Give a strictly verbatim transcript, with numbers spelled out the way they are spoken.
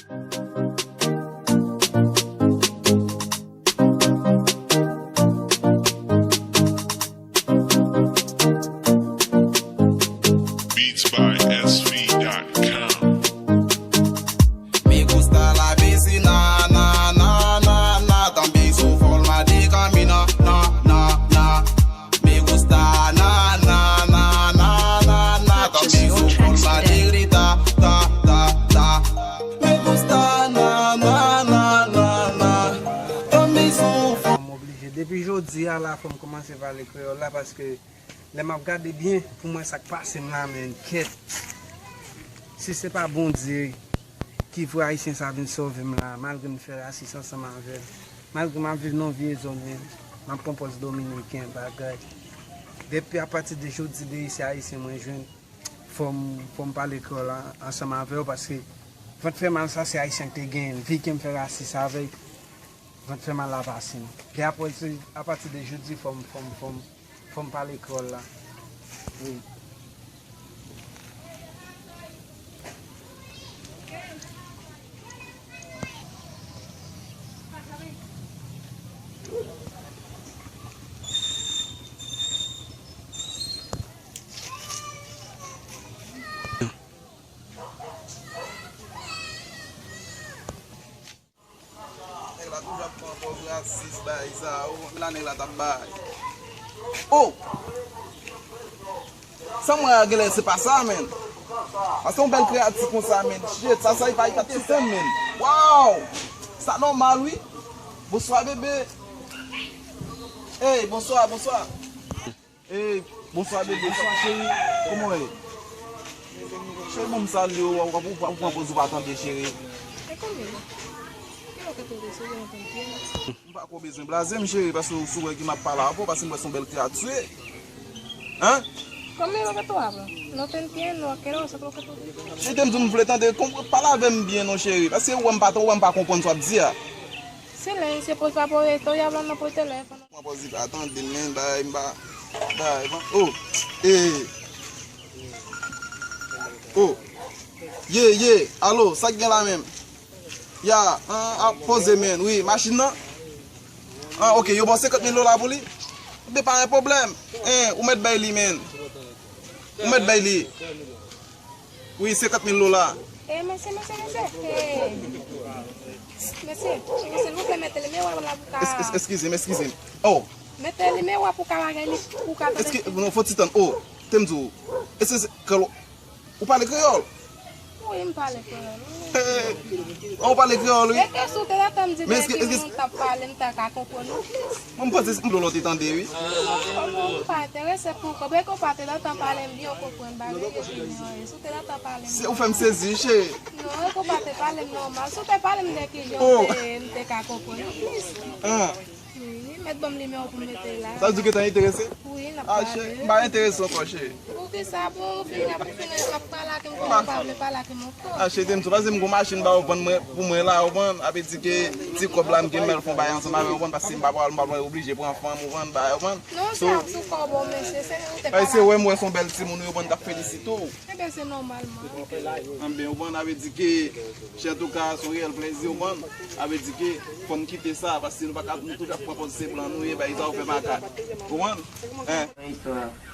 Beats by S V dot com. Me gusta la vecina, na, na, na, na, también su forma de caminar, na, na, na. Me gusta, na, na, na, también su forma de gritar, ta, ta, ta. Me gusta, na, na, na, na, na, también su forma. M oblije. Depi jodi a la, fò m kòmanse pale kreyòl la, paske lè m ap gade byen, pou mwen sa k pase m la, menn, kèt. Si se pa Bondye ki voye Ayisyen sa vin sove m la, malgre m fè rasis ansanm avè l, malgre m ap viv nan yon vye zòn, menn, m ap pran pòz Dominiken, bagay. Depi apati de jodi, depi se Ayisyen mwen jwenn, fò m, fò m pale kreyòl an, ansanm avè w, paske vant fè mal sa, se Ayisyen ki te genyen l, vi ke m fè rasis avè l. Vant fè mal la pase m. Gen apre se apati de jodi fò m, fò m, fò m, fò m pale kreyòl la. Wi. Nèg la toujou ap pran pòz rasis, bay sa, o, la nèg la t ap bay. O! Sa m wè a genlè se pa sa, menn. Paske yon bèl kreyati konsa, menn. Shit, sa, sa, li pa, li pa t sou tèm, menn. Waw! Sa nòmal, wi. Bonswa, bebe. Ey, bonswa, bonswa. Ey, bonswa, bebe. Bonswa, cheri. Kòman w ye? Cheri, bon, m salye w, w, w, w pran pòz ou pa tande, cheri. E kòman? Kilè w ka tande, cheri, antann pye? M pa ko bezwen blaze m, cheri, paske w sou wè ki m ap pale avè w, paske m wè se yon bèl kreyati w ye. Hein? Kòman w ka tande? Lòt pye, non, kilè w sa, kilè w ka tande? Cheri, te m di w m vle tande, konp-, pale avè m byen, non, cheri, paske ou wè m pa, ou wè m pa konprann sa w ap di a. Si lè, se pou sa pou reto, y ap nan pote lè. Mwen poze pa tande, men, bay, m pa, bay, ban, oh, eh, oh, ye, ye, alo, sa k gen la menm? Ya, an, ap poze, men, wi, machin nan? An, ok, yo ba w senkant mil dola pou li? Ebyen, pa gen pwoblèm. En, ou mèt bay li, men. Ou mèt bay li. Wi, senkant mil dola. E, mesye, mesye, mesye. E, mesye, silvouplè, mete nimewo w la pou ka. Es-, es-, eskize m, eskize m. Oh. Mete nimewo w pou ka bagay li, pou ka tande. Eski-, non, fò ti tann. Oh, te m di w. Eskize, kalo, ou pale kreyòl? Wi, m pale kreyòl, wi. Eh, ou pale kreyòl, wi. E ke si w te gentan m di bagay ki moun t ap pale, m ta ka konprann ou plis. Mwen, m panse se anglè w te tande, wi. Non, non, m pa enterese pou konprann. Ke w pa te gentan pale m byen, w konprann bagay yo byen, wi. Si w te gentan pale m. Se ou fè m sezi, cheri. Non, ke w pa te pale m nòmal. Si w te pale m de kijan m te, m te ka konprann ou plis. Ah. Wi, mèt ban m nimewo w pou m mete la. Sa vle di w gentan enterese? Wi, n ap pale. Ah, cheri, m pa enterese ankò, cheri. Poukisa? Bon, ou fin ap, ou fin ap pale ak m, kòman w pa vle pale ak m ankò? Ah, cheri, te m di w, paske m gon machin ba w vann mwen, pou mwen la, ou konprann? Sa vle di ke ti kòb la m gen m al fè yon bagay ansanm avè w, ou konprann? Paske m pa pral, m pa pral oblije pran fanm, ou konprann, bagay, ou konprann? Non, se ap sou kòb ou, mesye, se ou te pale. Ay, se wè m wè se yon bèl timoun, ou konprann, k ap felisite w. Ebyen, se nòmalman. Anben, ou konprann, sa vle di ke, chè, antouka, se yon reyèl plèzi, ou konprann? Sa vle di ke fò n kite sa, paske nou pa ka, nou toujou ap pran pòz se blan nou ye, bay sa ou fè makak. Ou konprann? Hein?